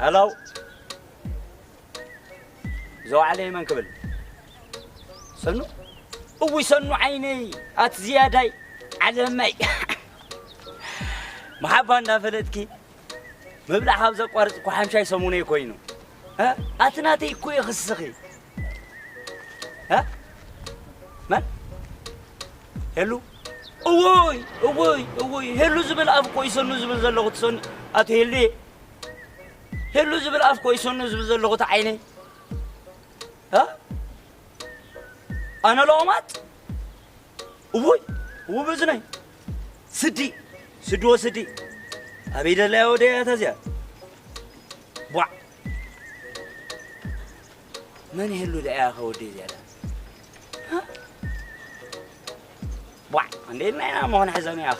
ሃሎ፣ ዘውዓለይ መን ክብል? ሰኑ? እውይ ሰኑ ዓይነይ፣ ኣቲ ዝያዳይ ዓለመይ። መሓባ እንዳፈለጥኪ ምብላዕ ካብ ዘቋርጽ እኮ ሓምሻይ ሰሙነይ ኮይኑ። እ? ኣቲ ናተይ እኮ ይኽስኺ። እ? መን? ሄሉ? እውይ፣ እውይ፣ እውይ፣ ሄሉ ዝብል ኣፍ እኮ ይሰኑ ዝብል ዘለኹ ትሰኑ። ኣቲ ሄሉየ። ሄሉ ዝብል ኣፍ እኮ ይሰኑ ዝብል ዘለኹ እቲ ዓይነይ። እ? ኣነ ለኦማት? እውይ፣ ውብዝነይ። ስዲ፣ ስዲ ወስዲ። ኣበይ ደለያ ወደያ እታ እዚኣ? ቧዕ። መን ይህሉ ደኣ ከወዲ እዚኣ? ቧዕ፣ እንዴ ናይና መሆን ሕዘን ያኽ።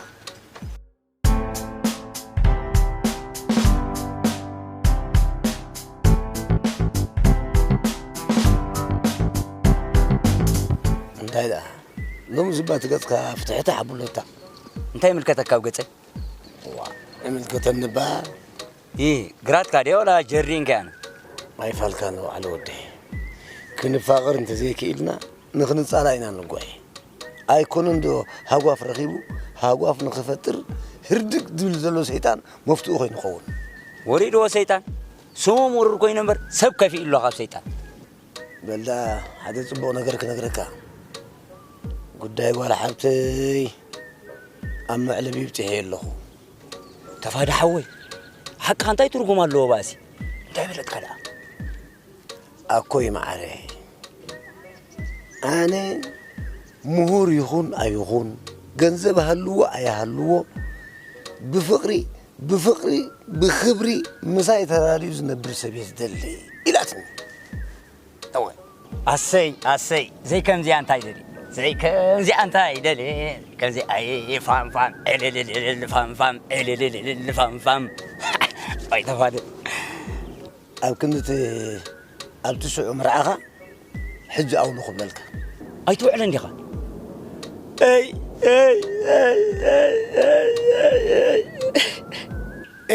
እንታይ ደኣ? ሎሚ ዝባ ትገጽካ ፍትሕቲ ሓብሎታ። እንታይ ይምልከተካ ኣብ ገጸይ? ዋ፣ ይምልከተኒ እባ። ይ፣ ግራትካ ድየ ወላ ጀሪንካ ኣነ? ኣይፋልካን ዋዕለ ወደይ። ክንፋቐር እንተዘይክኢልና ንኽንጻላእ ኢና ንጓየ። ኣይኮነን ዶ ሃጓፍ ረኺቡ፣ ሃጓፍ ንኽፈጥር ህርድግ ዝብል ዘሎ ሰይጣን መፍትኡ ኮይኑ ኸውን። ወሪድዎ ሰይጣን። ስሙ ምሩር ኮይኑ እምበር ሰብ ከፊኡ ኣሎ ካብ ሰይጣን። በል ደኣ ሓደ ጽቡቕ ነገር ክነግረካ። ጉዳይ ጓል ሓብተይ ኣብ መዕለቢ ይብጽሐ ኣለኹ። ተፋደ ሓወይ፣ ሓቅኻ እንታይ ትርጉም ኣለዎ ባእሲ? እንታይ በለትካ ደኣ? ኣኮይ መዓረ፣ ኣነ ምሁር ይኹን ኣይኹን፣ ገንዘብ ሃልዎ ኣይሃልዎ፣ ብፍቕሪ፣ ብፍቕሪ፣ ብኽብሪ ምሳይ ተላልዩ ዝነብር ሰብ እየ ዝደሊ ኢላትኒ። እወ። ኣሰይ፣ ኣሰይ፣ ዘይከምዚኣ እንታይ ደሊ? ዘይከምዚኣ እንታይ ደሊ? ከምዚ ኣይ ፋም ፋም፣ ዕልልልል ፋም ፋም፣ ዕልልልል ፋም ፋም። ኣይተፋደ። ኣብ ክንድቲ ኣብቲ ሽዑ መርዓኻ ሕጂ ኣውሎ ክብለልካ። ኣይትውዕለን ዲኻ? ኤይ፣ ኤይ፣ ኤይ፣ ኤይ፣ ኤይ፣ ኤይ፣ ኤይ።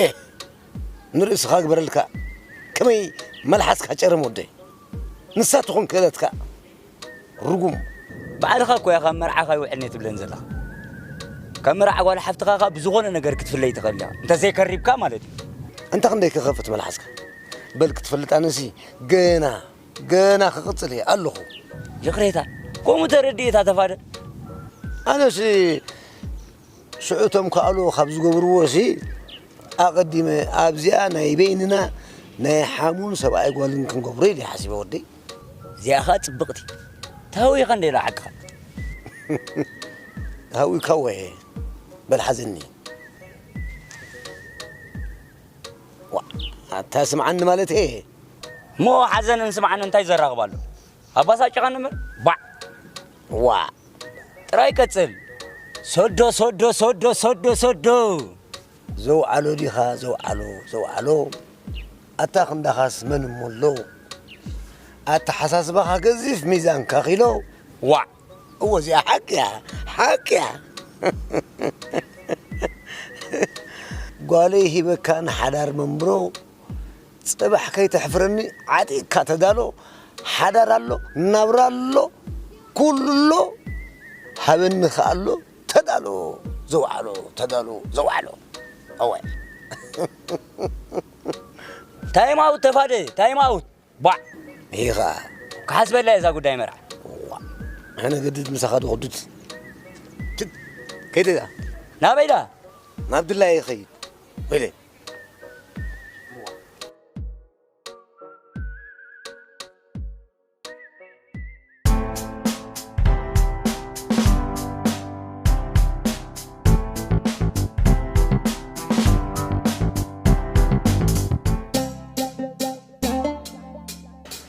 ኤ፣ ንርእስኻ ግበረልካ። ከመይ መልሓስካ ጨርም ወደይ። ንሳ ትኹን ክእለትካ። ርጉም። ባዕልኻ እኮ ኢኻ መርዓኻ ይውዕልኒ ትብለን ዘለኻ። ካብ መርዓ ጓል ሓፍትኻ ኸኣ ብዝኾነ ነገር ክትፍለይ ትኽእል ኢኻ። እንተዘይከሪብካ ማለት እዩ። እንተ ክንደይ ክኸፍት መልሓስካ። በል ክትፈልጥ ኣነሲ ገና፣ ገና ክቕጽል እየ ኣለኹ። ይቕሬታ፣ ከምኡ ተረዲእታ ተፋደ። ኣነሲ ሽዑ እቶም ከኣልዎ ካብ ዝገብርዎ ሲ ኣቐዲመ ኣብዚኣ ናይ በይንና ናይ ሓሙን ሰብኣይ ጓልን ክንገብሮ ኢለ ሓሲበ ወደይ። እዚኣ ኸኣ ጽብቕቲ። ተሃዊኻ እንደ ኢላ ሓቅኻ። ተሃዊካ ወየ። በል ሓዘኒ። ዋ፣ ኣታ ስምዓኒ ማለት እየ። እሞ ሓዘንን ስምዓንን እንታይ ዘራኽብ ኣሎ? ኣባሳጭኻኒ እምበር። ባዕ። ዋ። ጥራይ ቀጽል። ሶዶ፣ ሶዶ፣ ሶዶ፣ ሶዶ፣ ሶዶ። ዘውዓሎ ዲኻ? ዘውዓሎ፣ ዘውዓሎ። ኣታ ክንዳኻስ መን እሞ ኣሎ? ኣተሓሳስባኻ ገዚፍ ሚዛን ካኺሎ። ዋዕ። እወ፣ እዚኣ ሓቂ እያ፣ ሓቂ እያ። ጓለይ ሂበካ ንሓዳር መንብሮ፣ ጽባሕ ከይተሕፍረኒ ዓጢቕካ ተዳሎ። ሓዳር ኣሎ፣ ናብራ ኣሎ፣ ኩሉ ኣሎ፣ ሃበኒ ከኣ ኣሎ። ተዳሎ፣ ዘውዓሎ፣ ተዳሎ፣ ዘውዓሎ። እወ። ታይም ኣውት ተፋደ፣ ታይም ኣውት። ቧዕ። ይኻ። ክሓስበላ እየ እዛ ጉዳይ መርዓ። ዋ። ኣነ ግድድ ምሳኻ ዶ ክዱት። ትት። ከይደ እዛ። ናበይ ዳ? ናብ ድላየ ይኸይድ። ወይለ።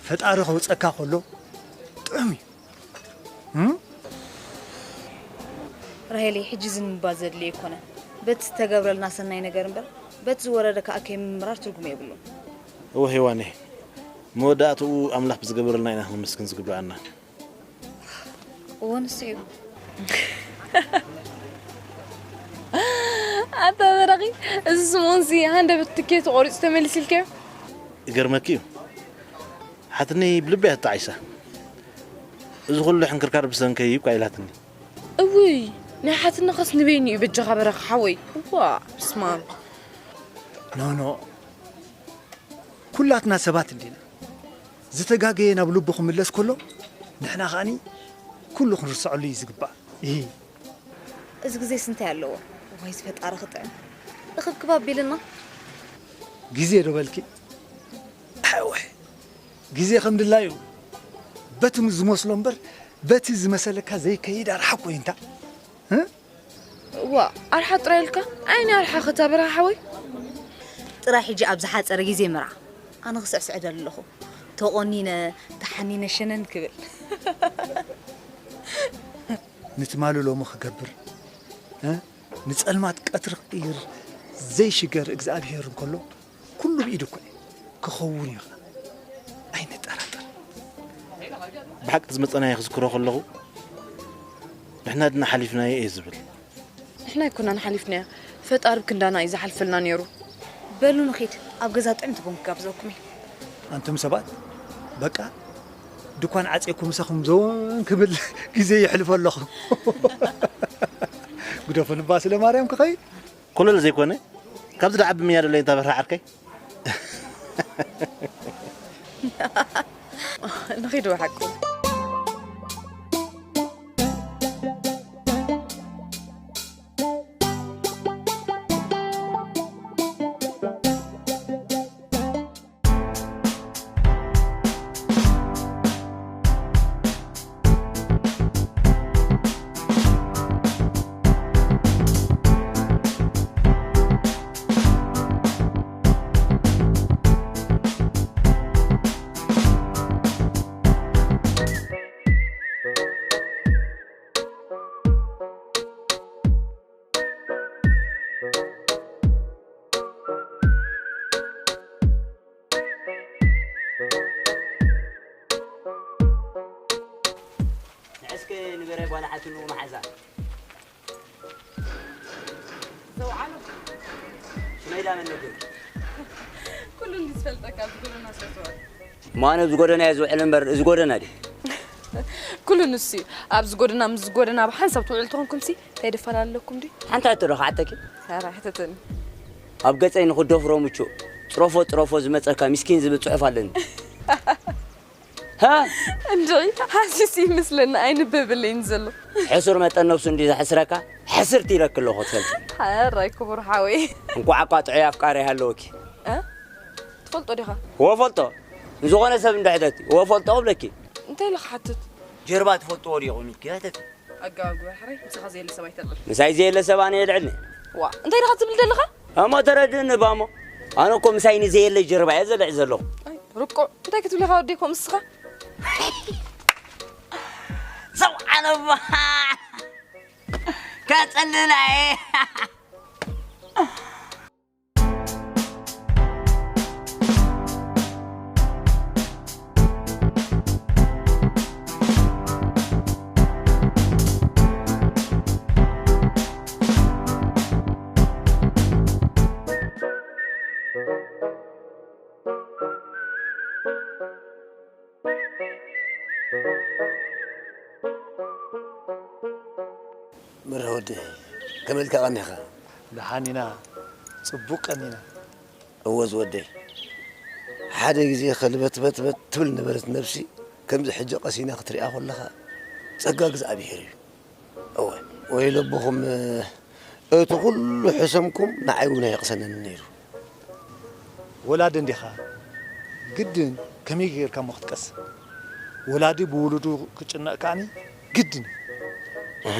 ፈጣሪ ከውፀካ ከሎ ጥዑም እዩ። እም? ራሄለይ፣ ሕጂ እዚ ንምባል ዘድሊ ኣይኮነን። በቲ ዝተገብረልና ሰናይ ነገር እምበር፣ በቲ ዝወረደ ከኣ ከይምምራር ትርጉም የብሉን። እወ ሄዋነይ፣ መወዳእትኡ ኣምላኽ ብዝገበረልና ኢና ክነመስግን ዝግብኣና። እወ፣ ንሱ እዩ። እዚ ስምኦንሲ ሃንደበት ትኬቱ ቆሪፁ ተመሊሱ ኢልካዮ? ይገርመኪ እዩ። ሓትነይ ብልቢ እያ ተጣዒሳ። እዚ ኩሉ ሕንክርካር ብሰንከይ እዩ እኳ ኢላትኒ። እውይ፣ ናይ ሓትነኸስ ንበይኑ እዩ በጃኻ በረኻ ሓወይ። እዋ፣ ብስማም። ኖ፣ ኖ። ኩላትና ሰባት እንዲና። ዝተጋገየ ናብ ልቡ ክምለስ ከሎ፣ ንሕና ከኣኒ ኩሉ ክንርስዐሉ እዩ ዝግባእ። እሂ። እዚ ግዜስ እንታይ ኣለዎ? ዋይ ዝፈጣሪ ክጥዕም። እኽብክብ ኣቢልና። ግዜ ዶ በልኪ? ኣወ። ግዜ ከም ድላዩ በቲ ዝመስሎ እምበር በቲ ዝመሰለካ ዘይከይድ ኣርሓ እኮ እዩ እንታ። እ? ዋ፣ ኣርሓ ጥራይ ኢልካ? ኣይኒ ኣርሓ ከታ በረኻ ሓወይ? ጥራይ ሕጂ ኣብ ዝሓጸረ ግዜ ምርዓ። ኣነ ክስዕስዕ ደሊ ኣለኹ። ተቖኒነ፣ ተሓኒነ ሸነን ክብል። ንትማሊ ሎሚ ክገብር፣ እ? ንጸልማት ቀትሪ ክቕይር ዘይሽገር እግዚኣብሄር እንከሎ፣ ኩሉ ብኢዱ እኮ እዩ። ክኸውን እዩ ኸዓ። ኣይንጠራጠር። ብሓቂ ዝመጸናዮ ክዝክሮ ከለኹ፣ ንሕና ድና ሓሊፍናዮ እየ ዝብል። ንሕና ኣይኮናን ሓሊፍናዮ፣ ፈጣሪ ብክንዳና እዩ ዝሓልፈልና ነይሩ። በሉ ንኺድ፣ ኣብ ገዛ ጥዕምቲ ቡን ክጋብዘኩም እየ። ኣንቱም ሰባት፣ በቃ ድኳን ዓጽየኩም ምሳኹም ዘወን ክብል ግዜ የሕልፎ ኣለኹ። ግደፉ ንባ ስለ ማርያም ክኸይድ። ኮለል ዘይኮነ፣ ካብዚ ደዓቢ ምያ ደለይ እንታ በርሃ ዓርከይ። ንኺድ ብሓቁ። ንዕስከ ንበረ ጓል ሓትኑ መሓዛ። ዘውዓሎ። ሽመይ ዳ መን ነግር? ኩሉ እንዲ ዝፈልጠካ ኣብዚ ጎደና ስለ ዝውዕል። እሞ ኣነ ኣብዚ ጎደና እየ ዝውዕል እምበር፣ እዚ ጎደና ድዩ? ኩሉ ንሱ እዩ። ኣብዚ ጎደና፣ ምስዚ ጎደና ብሓንሳብ ትውዕሉ ተኾንኩምሲ፣ እንታይ ደፈላለኩም ድዩ? ሓንቲ ሕቶ ዶ ክሓተኪ? ኧረ ኣይሕተተኒ። ኣብ ገጸይ ንኽደፍሮ ምቹእ፣ ጽረፎ ጽረፎ ዝመጸካ ምስኪን ዝብል ጽሑፍ ኣለኒ። ሃ? እንድዒ፣ ሃሲስ ይመስለኒ፣ ኣይንበበለይን ዘሎ። ሕሱር መጠን ነብሱ እንዲ ዘሕስረካ፣ ሕስርቲ ኢለኪ ኣለኹ ትፈልጢ። ሓራይ ክቡር ሓወይ። እንቋዕ እኳ ጥዑይ ኣፍቃሪ ሃለወኪ። እ? ትፈልጦ ዲኻ? እወ ፈልጦ። ንዝኾነ ሰብ እንድሕተቲ፣ እወ ፈልጦ ክብለኪ። እንታይ ኢለ ክሓትት? ጀርባ ትፈልጥዎ ዲኹም ኢልኪ ሕተቲ። ኣገባብ ግበር ሕራይ፣ ምሳኻ ዘየለ ሰብ ኣይተልዕል። ምሳይ ዘየለ ሰብ ኣነ የልዕልኒ። ዋ፣ እንታይ ኢኻ ትብል ዘለኻ? እሞ ተረድእኒ እባ እሞ። ኣነ እኮ ምሳይ ንዘየለ ጀርባ እየ ዘልዕል ዘለኹ። ኣይ፣ ርቁዕ፣ እንታይ ክትብል ኢኻ ወደይ ከምኡ ንስኻ? ሰብዓን እባ። ከጸልላ እየ። መርሃ ወደይ፣ ከመይ ኢልካ ቀኒኻ? ደሓን ኢና፣ ጽቡቕ ቀኒና። እወ ዝወደይ፣ ሓደ ግዜ ከልበትበትበት ትብል ነበረት ነብሲ፣ ከምዚ ሕጂ ቀሲና ክትሪኣ ከለኻ ጸጋ እግዚኣብሄር እዩ። እወ፣ ወይለብኹም፣ እቲ ኩሉ ሕሰምኩም ንዓይ እውን ኣየቕሰነኒ ነይሩ። ወላዲ እንዲኻ፣ ግድን ከመይ ጌርካ እሞ ክትቀስን? ወላዲ ብውሉዱ ክጭነቕ ከኣኒ ግድን እዩ።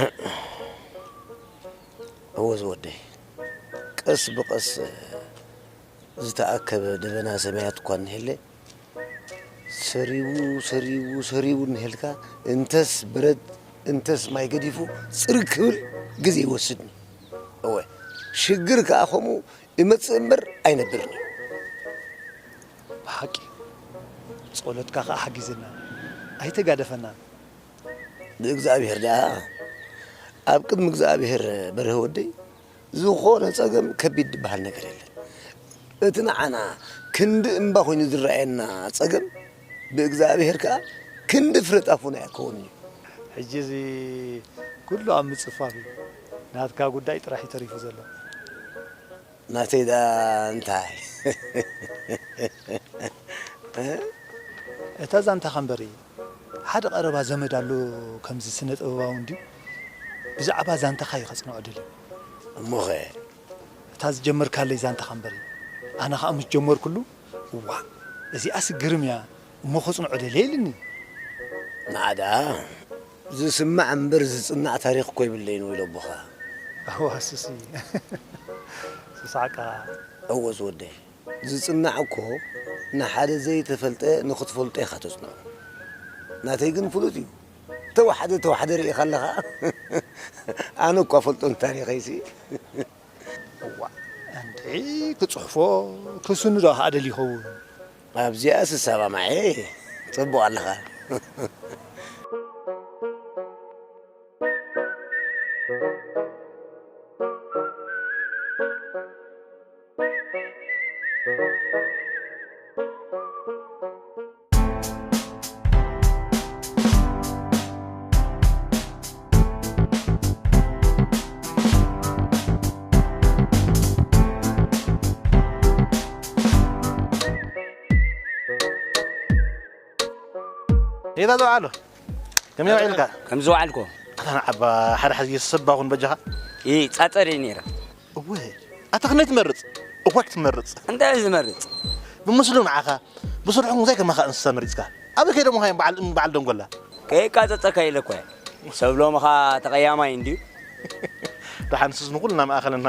እወ ዝወደይ፣ ቀስ ብቐስ ዝተኣከበ ደበና ሰማያት እኳ እንሄለ፣ ሰሪቡ፣ ሰሪቡ፣ ሰሪቡ እንሄልካ፣ እንተስ በረድ፣ እንተስ ማይ ገዲፉ፣ ጽርግ ክብል ግዜ ይወስድኒ። እወ፣ ሽግር ከኣ ከምኡ ይመጽእ እምበር ኣይነብርን እዩ። ብሓቂ፣ ጸሎትካ ከኣ ሓጊዘና፣ ኣይተጋደፈናን። ብእግዚኣብሄር ደኣ፣ ኣብ ቅድሚ እግዚኣብሄር በርሀ ወደይ፣ ዝኾነ ጸገም ከቢድ ዝበሃል ነገር የለን። እቲ ንዓና ክንዲ እምባ ኮይኑ ዝረኣየና ጸገም ብእግዚኣብሔር ከኣ ክንዲ ፍረ ጣፉና ኣይከውን እዩ። ሕጂ እዚ ኩሉ ኣብ ምጽፋፍ እዩ። ናትካ ጉዳይ ጥራሕ እዩ ተሪፉ ዘሎ። ናተይ ደኣ እንታይ? እታ ዛንታኻ እምበሪ፣ ሓደ ቀረባ ዘመድ ኣሎ ከምዚ ስነ ጥበባዊ እንድዩ። ብዛዕባ ዛንታኻ እዩ ከጽንዖ ደልዩ። እሞኸ? እታ ዝጀመርካለይ ዛንታኻ እምበሪ፣ ኣነ ኸኣ ምስ ጀመርኩሉ፣ እዋእ፣ እዚኣስ ግርም እያ፣ እሞ ከጽንዖ ደልየ ኢልኒ። ንዓዳ ዝስማዕ እምበር ዝጽናዕ ታሪኽ እኮ የብለይን ወይ ኣቦኻ። ኣዋ ሱሲ፣ ሱሳዕቃ። እወ ዝወደይ፣ ዝጽናዕ እኮ ንሓደ ዘይተፈልጠ ንኽትፈልጦ ኢኻ ተጽንዖ። ናተይ ግን ፍሉጥ እዩ። ተዋሓደ ተዋሓደ ርኢኻ ኣለኻ። ኣነ እኳ ፈልጦን ታሪኸይሲ። እዋ፣ እንዴ ክጽሕፎ ክስንዶ ኸኣ ደልዩ ይኸውን። ኣብዚኣ ስሳባ ማየ ጽቡቕ ኣለኻ። ሄዳ ዘውዓሎ ከመይ ውዒልካ? ከም ዝወዓልኩ። ኣታ ንዓባ ሓደ ሓዚ ሰባ ኩን በጃኻ። ይ ጻጸር እየ ነይረ። እወ ኣታ ክንደይ ትመርጽ? እኳ ክትመርጽ። እንታይ እዩ ዝመርጽ? ብምስሉ ንዓኻ ብስርሑ እንታይ ከማኻ እንስሳ መሪጽካ? ኣበይ ከይደ ምዃን በዓል በዓል ደንጎላ? ከይቃጸጸካ ኢለ እኮ እየ። ሰብ ሎምኻ ተቐያማይ እንድዩ። ደሓን ንስስ ንኹልና መኣኸለና።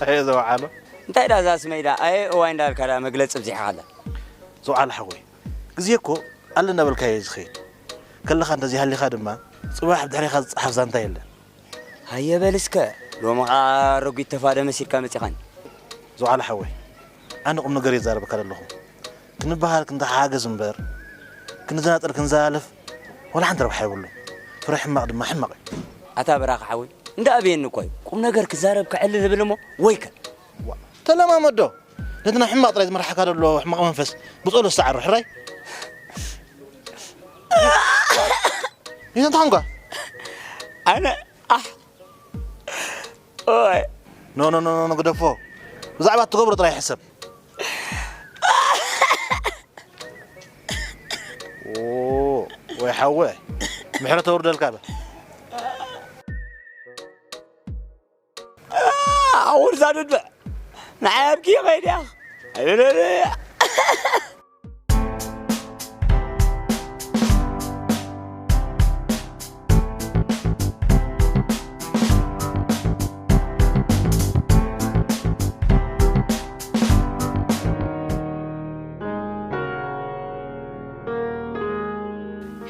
ኣየ ዘውዓሎ። እንታይ ዳ እዛ ስመይ ዳ ኣየ እዋይ እንዳልካ ዳ መግለጺ ኣብዚሕኻላ። ዘውዓሎ ሓወይ፣ ግዜ እኮ ኣለ እናበልካዮ እዩ ዝኸይድ። ከለኻ እንተዘይሃሊኻ ድማ፣ ጽባሕ ብድሕሬኻ ዝጸሓፍ ዛንታ የለን። ሃየ በል እስከ፣ ሎሚ ኸኣ ኣረጒድ ተፋደ መሲልካ መጺኻኒ። ዘውዓሎ ሓወይ፣ ኣነ ቁም ነገር እየ ዝዛረበካ ዘለኹ። ክንበሃል ክንተሓጋገዝ እምበር፣ ክንዘናጠል ክንዘላለፍ ዋላ ሓንቲ ረብሓ የብሉን። ፍረ ሕማቕ ድማ ሕማቕ እዩ። ኣታ በራኺ ሓወይ፣ እንዳ ኣብየኒ እኮ እዩ። ቁም ነገር ክዛረብ ክዕልል እብል እሞ ወይከ። ተለማመዶ። ነቲ ናብ ሕማቕ ጥራይ ዝመርሓካ ዘሎ ሕማቕ መንፈስ ብጸሎት ሰዓሮ፣ ሕራይ? ይዘንታ ኾንኳ? ኣነ፣ ኣሕ፣ ኦይ። ኖ፣ ኖ፣ ኖ፣ ኖ፣ ግደፎ። ብዛዕባ እትገብሮ ጥራይ ሕሰብ። ኦ፣ ወይ ሓወ፣ ምሕረት ተውርደልካ በ። ኣውርዛ ድድዕ ንዓይ ኣብኪ ኸይድያ።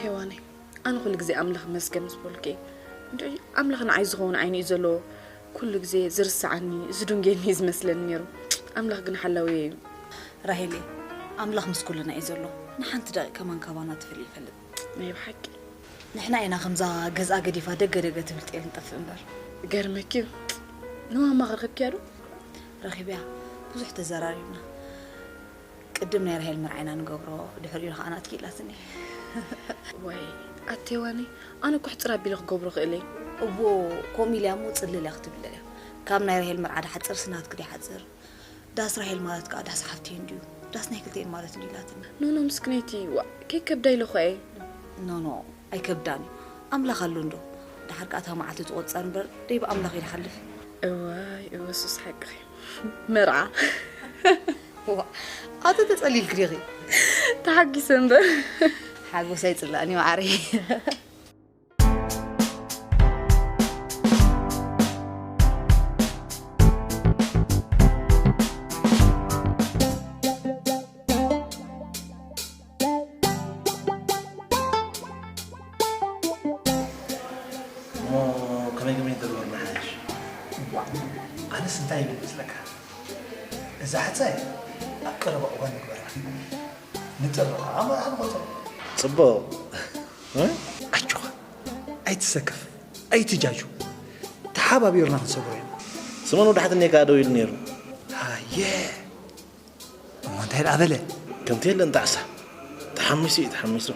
ሄዋነይ፣ ኣነ ኩሉ ግዜ ኣምላኽ ይመስገን ምስ በልኩ እየ። እንድዒ ኣምላኽ ንዓይ ዝኸውን ዓይኑ እዩ ዘለዎ። ኩሉ ግዜ ዝርስዓኒ፣ ዝድንጉየኒ እዩ ዝመስለኒ ነይሩ። ኣምላኽ ግን ሓላውየ እዩ። ራሄለይ፣ ኣምላኽ ምስ ኩልና እዩ ዘሎ። ንሓንቲ ደቒቕ ከማን ካባና ትፈልይ ይፈልጥ። ናይ ብሓቂ። ንሕና ኢና ከምዛ ገዝኣ ገዲፋ ደገ ደገ ትብል ጤል ንጠፍእ እምበር። ገርመኪ እዩ። ንማማ ኸ ረኺብክያ ዶ? ረኺበያ። ብዙሕ ተዘራሪብና። ቅድም ናይ ራሄል መርዓ ኢና ንገብሮ፣ ድሕሪኡ ንኸኣ ናትኪ ኢላትኒ። ዋይ ኣቲ ሄዋነይ፣ ኣነ እኮ ሕጽር ኣቢለ ክገብሮ ክእል እየ። እዎ፣ ከምኡ ኢልያ እሞ ጽልል እያ ክትብል እያ። ካብ ናይ ራሄል መርዓ ድሓጽርስ ናትኪ ድይሓጽር? ዳስ ራሄል ማለት ከኣ ዳስ ሓፍቲ እንድዩ። ዳስ ናይ ክልቴን ማለት እንድዩ ኢላትኒ። ኖኖ ምስክነይቲ፣ ዋእ፣ ከይከብዳ ኢለ እኮ እየ። ኖኖ፣ ኣይከብዳን እዩ። ኣምላኽ ኣሎ እንዶ። ደሓር ከኣ እታ መዓልቲ ትቑጸር እምበር፣ ደይ ብኣምላኽ እዩ ድሓልፍ። እዋይ፣ እወ ሱስ ሓቅኺ። መርዓ። ዋ፣ ኣቶ ተጸሊልኪ ዲኺ? ተሓጊሰ እምበር። ሓጎስ ኣይጽላእን እዩ መዓረይ። እሞ ከመይ ከመይ ተግበርና ሓይሽ? እዋ፣ ኣነስ እንታይ ይብል መስለካ? እዛ ሓጻይ ኣብ ቀረባ እዋን ንግበራ። ንጥሪ ኸዓ መርዓ ንቖጽሮ። ጽቡቕ። እ? ኣጆኻ፣ ኣይትሰከፍ፣ ኣይትጃጁ። ተሓባቢርና ክንሰግሮ ኢና። ስመን ወዲ ሓትነይ ከኣ ደው ኢሉ ነይሩ። ሃየ። እሞ እንታይ ደኣ በለ? ከምቲ የለን ጣዕሳ። ተሓሚሱ እዩ ተሓሚሱ።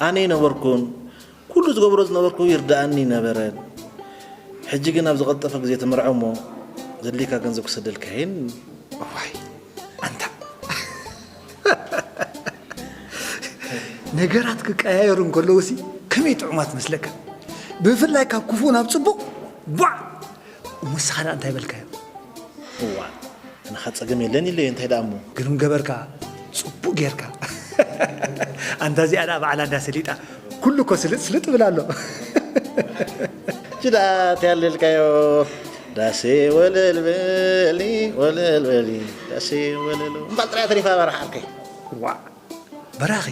ኣነ ይነበርኩን ኩሉ ዝገብሮ ዝነበርኩ ይርድኣኒ ነበረ። ሕጂ ግን ኣብ ዝቐልጠፈ ግዜ ትምርዖ እሞ ዘድልየካ ገንዘብ ክሰደልካ እየ። እዋይ ኣንታ ነገራት ክቀያየሩ እንከለውሲ ከመይ ጥዑማት መስለካ? ብፍላይ ካብ ክፉእ ናብ ጽቡቕ ቧዕ እሞ ንስኻ ደኣ እንታይ በልካዮ? እዋ ኣነኻ ጸገም የለን ኢለዮ እንታይ ደኣ እሞ። ግርም ገበርካ ጽቡቕ ጌርካ። ኣንታ እዚኣ ደኣ ባዕላ እንዳ ሰሊጣ ኩሉ እኮ ስልጥ ስልጥ ብላ ኣሎ። ጅዳ ተያለልካዮ ዳሴ ወለል በሊ ወለል በሊ ዳሴ ወለል እምባል ጥራይ ተሪፋ በራሕ ዓርከይ። ዋ በራኺ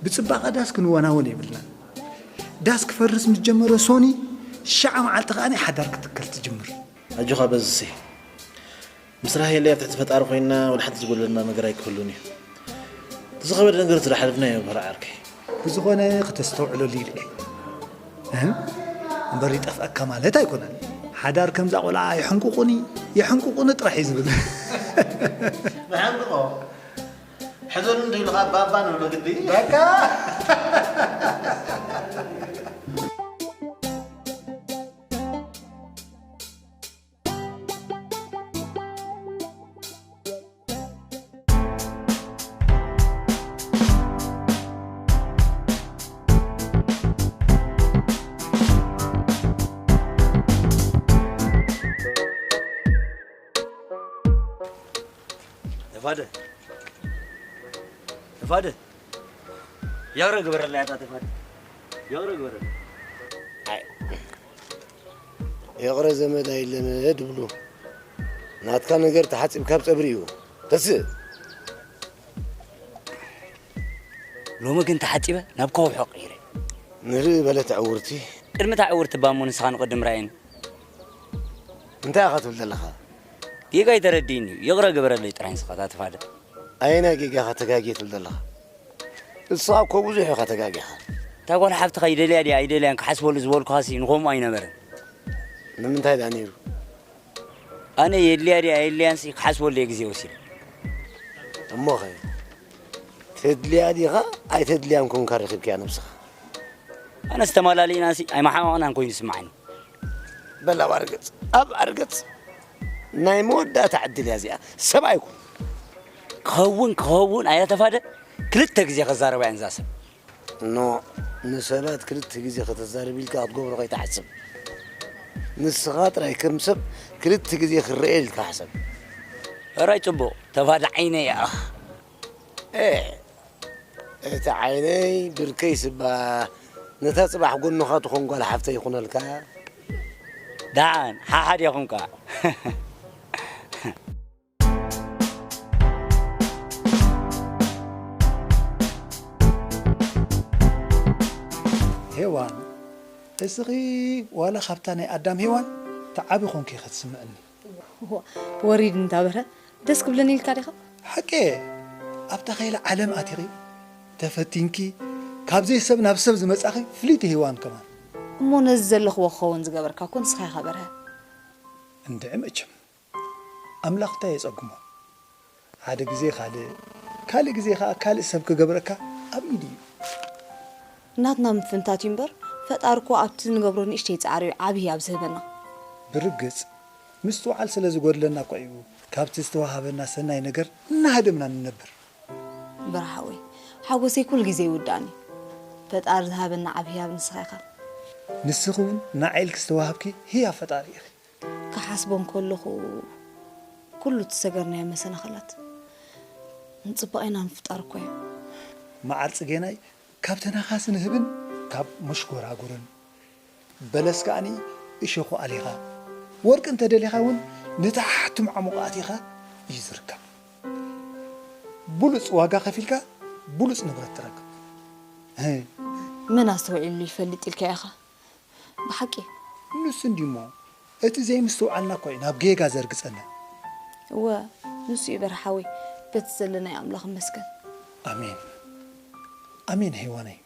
ብጽባቐ ዳስ ክንወናወን የብልናን። ዳስ ክፈርስ ምስ ጀመረ ሶኒ ሸዓ መዓልቲ ከኣ ናይ ሓዳር ክትከል ትጅምር። ኣጆኻ በዝሴ ምስ ራሄለይ ኣብ ትሕቲ ፈጣሪ ኮይንና ወላ ሓንቲ ዝጎደለና ነገር ኣይክህሉን እዩ። እቲ ዝኸበደ ነገር እቲ ዝሓለፍናዮ ምህሮ ዓርከይ። ብዝኾነ ክተስተውዕለሉ ኢለ እየ። እህ፣ እምበር ይጠፍኣካ ማለት ኣይኮነን። ሓዳር ከምዛ ቆልዓ የሕንቁቁኒ የሕንቁቁኒ ጥራሕ እዩ ዝብል። ንሓንቅቆ ሕዘሉ እንዶ ኢልኻ ባባ ንብሎ ግዲ በቃ ተፋደ ተፋደ ይቕረ ግበረላ ያታ ተፋደ ይቕረ ግበረላ። ይቕረ ዘመድ ኣይለመድ ይብሉ። ናትካ ነገር ተሓጺብካ ኣብ ጸብሪ እዩ። ተስእ። ሎሚ ግን ተሓጺበ ናብ ከውሒ ቀይረ። ንርኢ በለት ዕውርቲ። ቅድሚ እታ ዕውርቲ እባ እሞ ንስኻ ንቕድም ርኣየኒ። እንታይ ኢኻ ትብል ዘለኻ? ጌጋ ኣይተረድእኒ እዩ። ይቕረ ግበረለይ ጥራይ ንስኻ እታ ተፋደ። ኣየናይ ጌጋ ኢኻ ተጋግየ ትብል ዘለኻ? ንስኻ እኮ ብዙሕ ኢኻ ተጋጊኻ። እታ ጓል ሓፍትኻ ይደልያ ድያ ኣይደልያን ክሓስበሉ ዝበልኩኻሲ ንኸምኡ ኣይነበረን። ንምንታይ ደኣ ነይሩ? ኣነ የድልያ ድያ ኣየድልያንሲ ክሓስበሉ እየ ግዜ ወሲደ። እሞኸ ተድልያ ዲኻ ኣይተድልያን ኮንካ ረኺብካያ ነብስኻ? ኣነስ ተማላሊእናሲ ኣይመሓማቕናን ኮይኑ ይስምዓኒ። በል ኣብ ኣርገጽ ኣብ ኣርገጽ ናይ መወዳእታ ዕድል እያ እዚኣ። ሰብኣይ ኩን። ክኸውን ክኸውን ኣያ ተፋደ ክልተ ግዜ ከዛረባ እየን እዛ ሰብ። ኖእ ንሰባት ክልተ ግዜ ከተዛርብ ኢልካ ክትገብሮ ከይትሓስብ። ንስኻ ጥራይ ከም ሰብ ክልተ ግዜ ክረኤ ኢልካ ሕሰብ። ሕራይ ጽቡቕ ተፋደ ዓይነይ እያ። ኤእ እቲ ዓይነይ ብርከይስ እባ ነታ ጽባሕ ጎንኻ ትኾን ጓል ሓፍተይ ይኹነልካ። ደሓን ሓሓድ ኢኹም ከኣ። ሄዋን እስኺ ዋላ ካብታ ናይ ኣዳም ሄዋን ትዓቢ ኾንኪ ኢኺ ትስምዕኒ። ወሪድ እንታበረ ደስ ክብለኒ ኢልካ ዲኻ? ሓቂ ኣብታ ኸይላ ዓለም ኣቲኺ ተፈቲንኪ ካብ ዘይሰብ ናብ ሰብ ዝመጻኺ ፍልይቲ ሄዋን ከማን። እሞ ነዚ ዘለኽዎ ክኸውን ዝገበርካ እኮ ንስኻ ኢኻ በርሀ። እንድዒ መቸም ኣምላኽ እንታይ የጸግሞ? ሓደ ግዜ ካልእ ካልእ ግዜ ከኣ ካልእ ሰብ ክገብረካ ኣብ ኢዱ እዩ። ናትና ምፍንታት እዩ እምበር ፈጣሪ እኮ ኣብቲ ንገብሮ ንእሽተይ ጻዕሪ እዩ ዓብዪ ኣብ ዝህበና። ብርግጽ ምስትውዓል ስለ ዝጎድለና እኮ እዩ ካብቲ ዝተዋሃበና ሰናይ ነገር እናሃደምና ንነብር። በርሓወይ ሓጎሰይ ኩሉ ግዜ ይውዳእኒ። ፈጣሪ ዝሃበና ዓብዪ ሃብ ንስኻ ኢኻ። ንስኺ እውን ንዓይ ኢልኪ ዝተዋሃብኪ ህያብ ፈጣሪ ኢኺ። ክሓስቦ እንከለኹ ኩሉ እቲ ዝሰገርናዮ መሰናኽላት ንፅባቐና ምፍጣር እኮ እዩ። መዓር ፅጌናይ ካብ ተናኻሲ ንህብን ካብ መሽጎራጉርን በለስ ከኣኒ እሾኹ ኣሊኻ ወርቂ እንተደሊኻ እውን ንታሕቲ ማዕሙቕ ኣቲኻ እዩ ዝርከብ። ብሉፅ ዋጋ ከፊልካ ብሉፅ ንብረት ትረክብ። መን ኣስተውዒሉ ይፈልጥ ኢልካ ኢኻ? ብሓቂ። ንሱ እንድዩሞ እቲ ዘይምስትውዓልና እኮ እዩ ናብ ጌጋ ዘርግጸና። እወ ንሱ እዩ በርሓ ሓወይ በቲ ዘለናዮ ኣምላኽ ይመስገን። ኣሜን ኣሜን ሄዋነይ።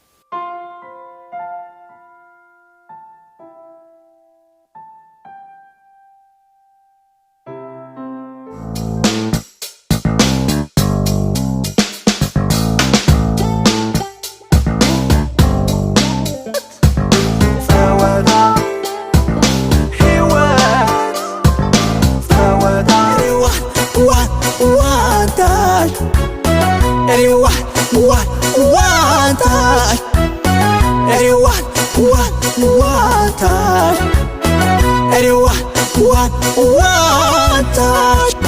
Everyone, one, one time. Everyone, one, one time. Everyone, one, one time.